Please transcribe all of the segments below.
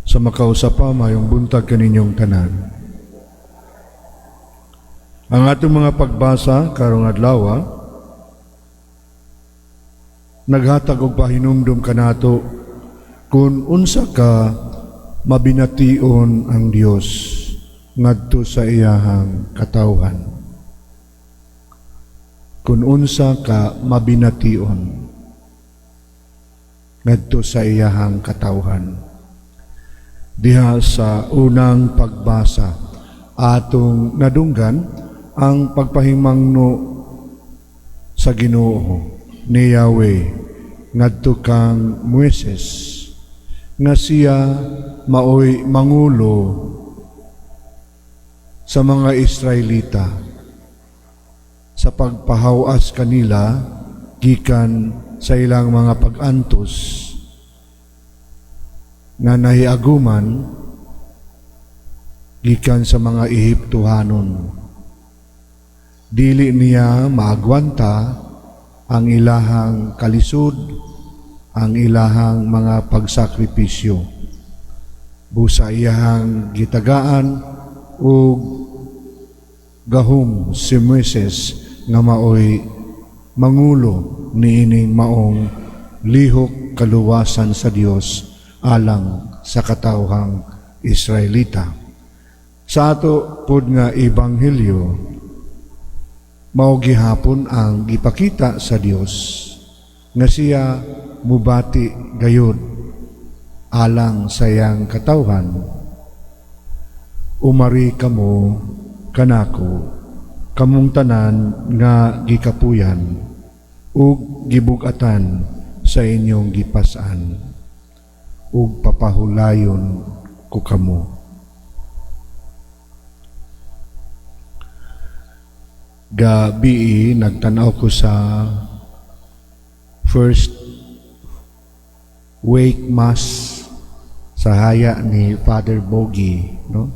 Sa makausa pa, mayong buntag kaninyong tanan. Ang atong mga pagbasa karong adlaw naghatag og pahinumdum kanato kung unsa ka mabination ang Dios ngadto sa iyahang katawhan. Kung unsa ka mabination ngadto sa iyahang katawhan. Diha sa unang pagbasa, atong nadunggan ang pagpahimangno sa Ginoo ni Yahweh ngadto kang Moises nga siya maoy mangulo sa mga Israelita sa pagpahawas kanila gikan sa ilang mga pag-antos nga nahiaguman gikan sa mga Ehiptohanon. Dili niya maagwanta ang ilahang kalisod, ang ilahang mga pagsakripisyo. Busa iyahang gitagaan og gahom si Moises nga maoy mangulo niining maong lihok kaluwasan sa Dios alang sa katawhang Israelita. Sa ato pod nga ebanghelyo, mao gihapon ang gipakita sa Dios nga siya mubati gayud alang sa iyang katawhan. "Umari kamo kanako, kamong tanan nga gikapuyan ug gibug-atan sa inyong gipas-an, ug papahulayon ko kamo." Gabii nagtanaw ko sa first wake mass sa haya ni Father Bogie, no?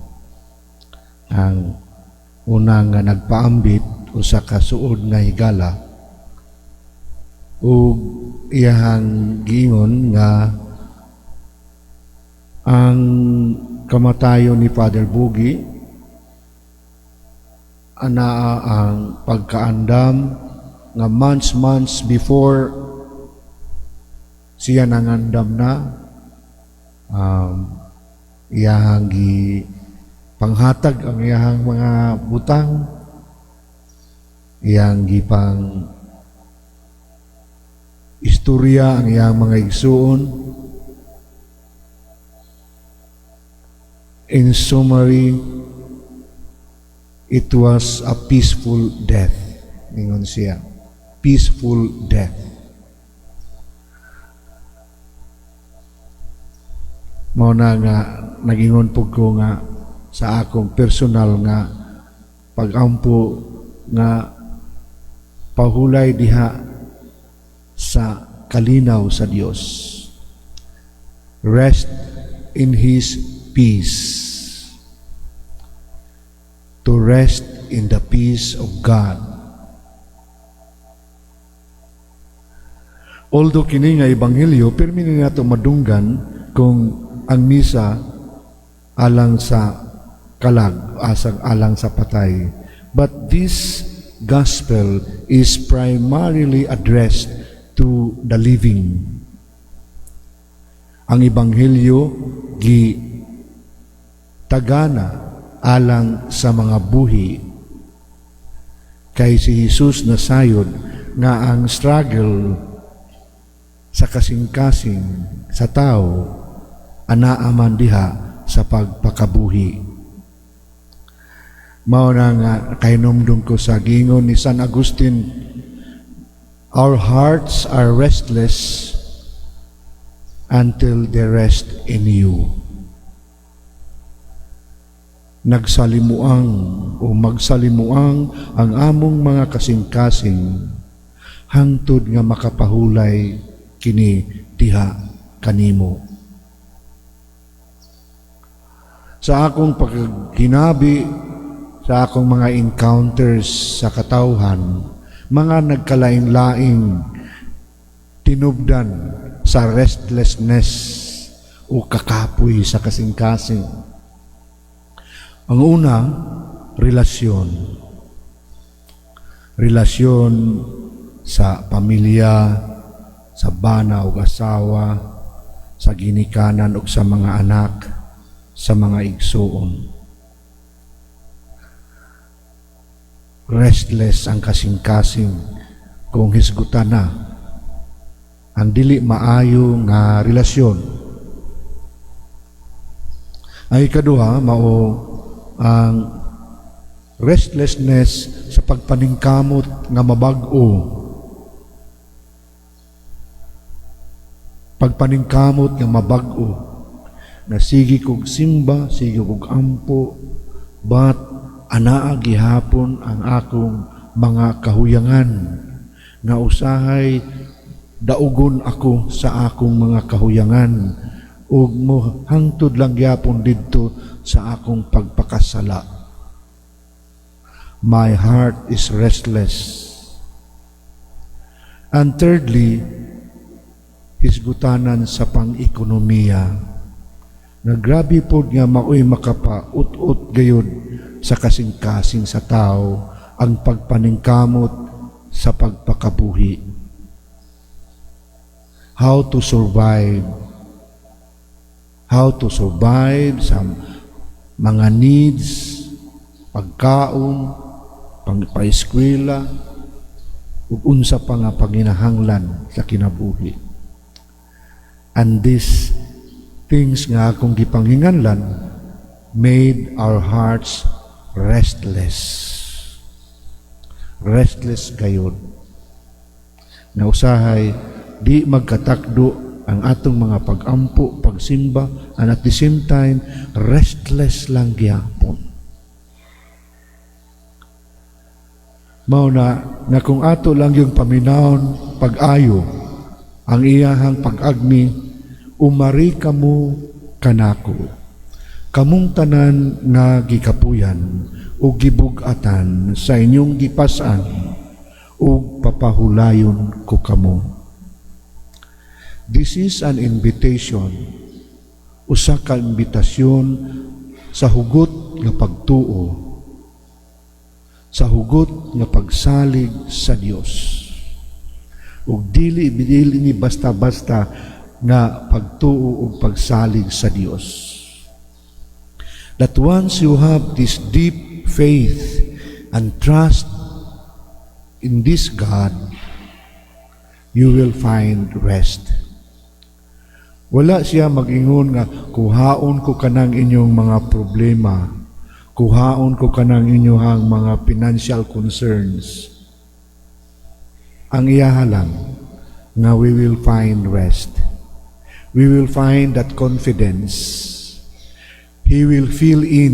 Ang una nga nagpaambit usa ka suod nga higala ug iyahang giingon nga ang kamatayon ni Father Bogie anaa ang pagkaandam nga months months before siya nangandam na iyahang gi panghatag ang iyahang mga butang, iyang gipang istorya ang iyang mga igsuon. In summary, it was a peaceful death, ningon siya, peaceful death. Mao na nga nagingon pud ko nga sa akong personal nga pagampo nga pahulay diha sa kalinaw sa Dios. Rest in His peace. To rest in the peace of God. Although kini nga ebanghelyo pirmi ni nato madunggan kung ang misa alang sa kalag, asang alang sa patay. But this gospel is primarily addressed to the living. Ang ebanghelyo gi tagana alang sa mga buhi kay si Jesus nasayod nga ang struggle sa kasing-kasing sa tao anaa man diha sa pagpakabuhi. Mao na nga kahinumdum ko sa giingon ni San Agustin, "Our hearts are restless until they rest in you." Nagsalimuang o magsalimuang ang among mga kasing-kasing hangtod nga makapahulay kini diha kanimo. Sa akong pagkinabi, sa akong mga encounters sa katawhan, mga nagkalain-laing tinubdan sa restlessness o o kakapoy sa kasing-kasing. Ang una, relasyon. Relasyon sa pamilya, sa bana ug asawa, sa ginikanan ug sa mga anak, sa mga igsuon. Restless ang kasing-kasing kung hisgutan na ang dili maayo nga relasyon. Ang ikaduha, mao ang restlessness sa pagpaningkamot nga mabag-o. Pagpaningkamot nga mabag-o. Na sige kog simba, sige kog ampo, but anaa gihapon ang akong mga kahuyangan nga usahay daugon ako sa akong mga kahuyangan ug mo hangtod lang gyapon didto sa akong pagpakasala. My heart is restless. And thirdly, hisgutanan sa pang-ekonomiya. Na grabe pod nga maoy makapa-ut-ut gayud sa kasing-kasing sa tao ang pagpaningkamot sa pagpakabuhi. How to survive. How to survive sa mga needs, pagkaon, pangpaeskwela, ug unsa pa nga panginahanglan sa kinabuhi. And these things nga akong gipanghinganlan made our hearts restless. Restless gayod. Na usahay di magkatakdo ang atong mga pag-ampo, pagsimba, and at the same time, restless lang gyapon. Mao na nga kung ato lang yung paminawon pag-ayo ang iyahang pag-agmi, "Umari kamo kanako, kamong tanan nga gikapuyan o gibug-atan sa inyong gipas-an, ug papahulayon ko kamo." This is an invitation, usa ka imbitasyon sa hugot nga pagtuo, sa hugot nga pagsalig sa Dios. Ug dili dili ni basta-basta nga pagtuo ug pagsalig sa Dios. That once you have this deep faith and trust in this God, you will find rest. Wala siya mag-ingon nga kuhaon ko kanang inyong mga problema, kuhaon ko kanang inyong mga financial concerns. Ang iyaha lang nga we will find rest. We will find that confidence. He will fill in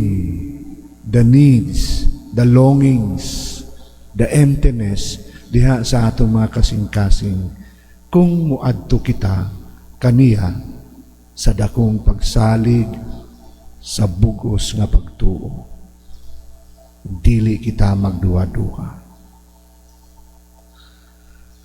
the needs, the longings, the emptiness diha sa atong mga kasing-kasing kung muadto kita kaniya sa dakong pagsalig, sa bugos nga pagtuo. Dili kita magduha-duha.